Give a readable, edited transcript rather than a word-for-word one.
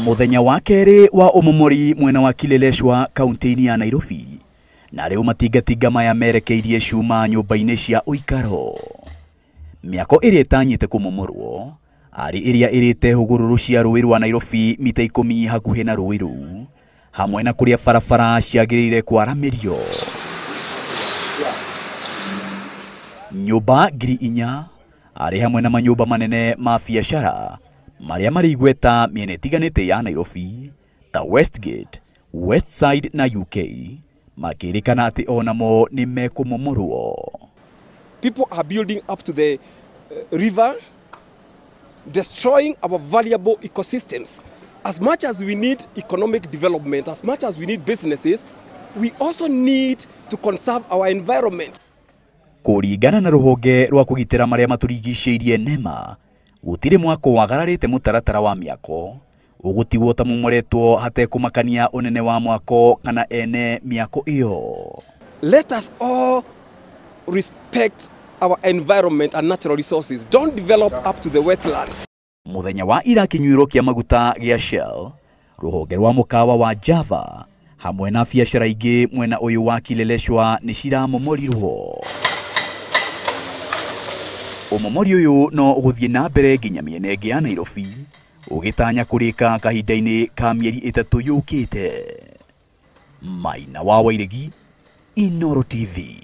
Mũthenya wa kerĩ wa ũmomori mwena wa Kileleshwa kaunti-inĩ ya Nairobi, na rĩu matingatinga maya merekeirie cuma nyũmba-inĩ cia ũikaro. Mĩako ĩrĩa ĩtanyĩte kũmomorwo arĩ ĩrĩa ĩrĩte hũgũrũrũ cia rũĩ rwa Nairobi mita 10 hakuhĩ na rũĩ rũu, hamwe na kũrĩa barabara ciagĩrĩire kwaramĩrio. Nyũmba 4,000 arĩ hamwe na manyũmba manene ma biacara marĩa marĩ igweta mĩena ĩtiganĩte ya Nairobi ta Westgate, Westside na UK makĩrĩkana atĩ onamo nĩ mekũmomorwo. People are building up to the river, destroying our valuable ecosystems. As much as we need economic development, as much as we need businesses, we also need to conserve our environment. Kũringana na rũhonge rwa kũgitĩra marĩa matũrigicĩirie NEMA, gũtirĩ mwako wagararĩte mũtaratara wa mĩako ũgũtigwo ta mũmoretwo hatekũmakania ũnene wa mwako kana ene mĩako ĩyo. Let us all respect our environment and natural resources. Don't develop up to the wetlands. Mũthenya wa ira kĩnyuĩro kĩa maguta gĩa Shell, rũhonge rwa mũkawa wa Java hamwe na biacara ingĩ mwena ũyũ wa Kileleshwa nĩ ciramomorirwo. Ũmomori ũyũ no ũgũthiĩ na mbere nginya mĩena ĩngĩ ya Nairobi, ũgĩtanya kũrĩka kahinda-inĩ ka mĩeri 3 yũkĩte. Maina wa Wairegi, Inooro TV.